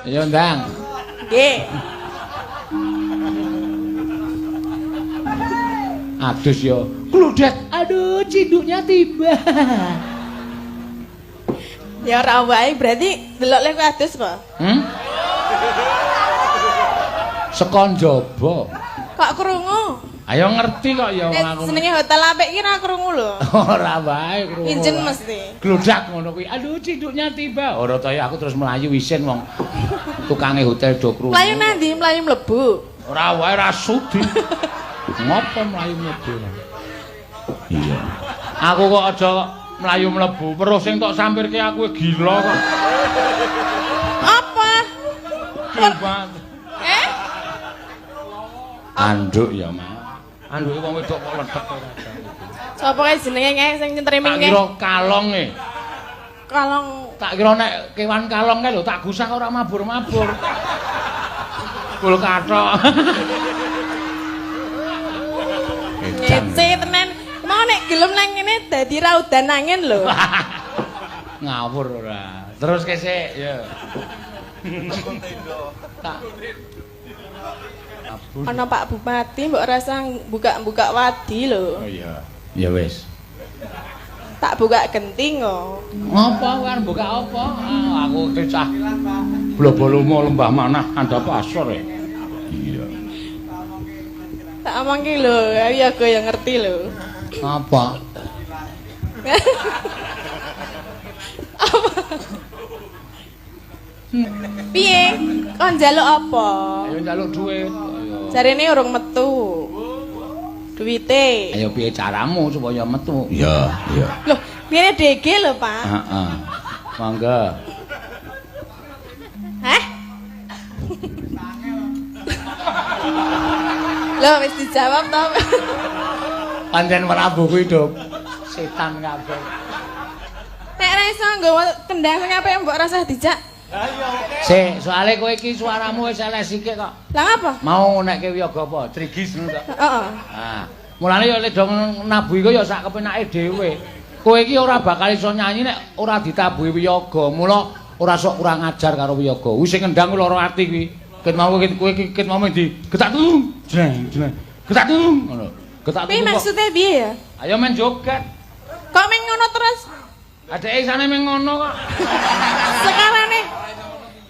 Ayo ndang. Nggih. Adus yo. Kludet. Aduh, cinduknya tiba. Ya ora wae, berarti delok lek adus apa? Hmm? Saka njaba. Kok krungu? Ayo ngerti kok ya wong aku. Senenge hotel apik iki ora krungu lho. Ora wae krungu. Injen mesti. Gludak ngono kuwi. Aduh, cinduknya tiba. Ora ta ya aku terus mlayu isin wong tukange hotel do krungu. Mlayu nang ndi? Mlayu mlebu. Ora wae ora sudi. Ngopo mlayu mlebu? Iya. Aku kok aja mlayu mlebu, weruh sing tok sampirke aku gila kok. Apa? Gila. Eh? Anduk ya, Mas. Anduke wong wedok kok lethek ora. Sapa kae jenenge kae sing nyetreming Tak kae? kira kalong e. Kalong. Tak kira nek kewan kalong kae lho tak gusah ora mabur-mabur. Bul kathok. Ngece tenan. Mau nek gelem nang ngene dadi ra udan angin lho. Ngawur ora. Terus kesik ya. Tak. Ana Pak Bupati mbok rasa buka-buka wadi lho. Oh iya. Ya wis. Tak buka genting kok. Ngopo kan buka apa? Ah, aku cah blobolomo lembah manah andhap asor ya. Iya. Tak omongke lho, ya aku yang ngerti lho. Apa? Apa? Piye? Kon njaluk apa? Ayo njaluk duit. Ayo. Jarene urung metu. Duwite. Ayo piye caramu supaya metu? Iya, iya. Loh, piye DG lho, Pak? Heeh. Monggo. Hah? Loh, wis dijawab to. Pancen Prabu kuwi do setan kabeh. Nek ora iso nggawa kendang sing apik mbok rasah dijak. Sik, soale kowe iki suaramu wis elek sikik kok. Lah ngapa? Mau nekke wiyaga apa? Trigis ngono to. Heeh. Ah, mulane ya lek do nabuh iku ya sak kepenake dhewe. Kowe iki ora bakal iso nyanyi nek ora ditabuhi wiyaga. Mula ora sok kurang ajar karo wiyaga. Wis sing ngendang kuwi lara ati kuwi. Ket mau kowe iki ket mau ndi? Getak tung, jreng jreng. Getak tung ngono. Getak Piye tung. maksude piye ya? Ayo men joget. Kok men ngono terus? Adeke isane men ngono kok. Sekarane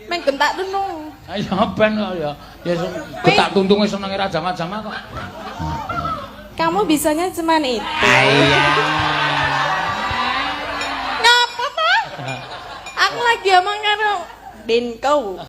men gentak tunung. Ayo ben kok ya. Ya getak tuntunge senenge ra jama-jama kok. Kamu bisanya cuman itu. Iya. Ngapa ta? Aku lagi omong karo Denko.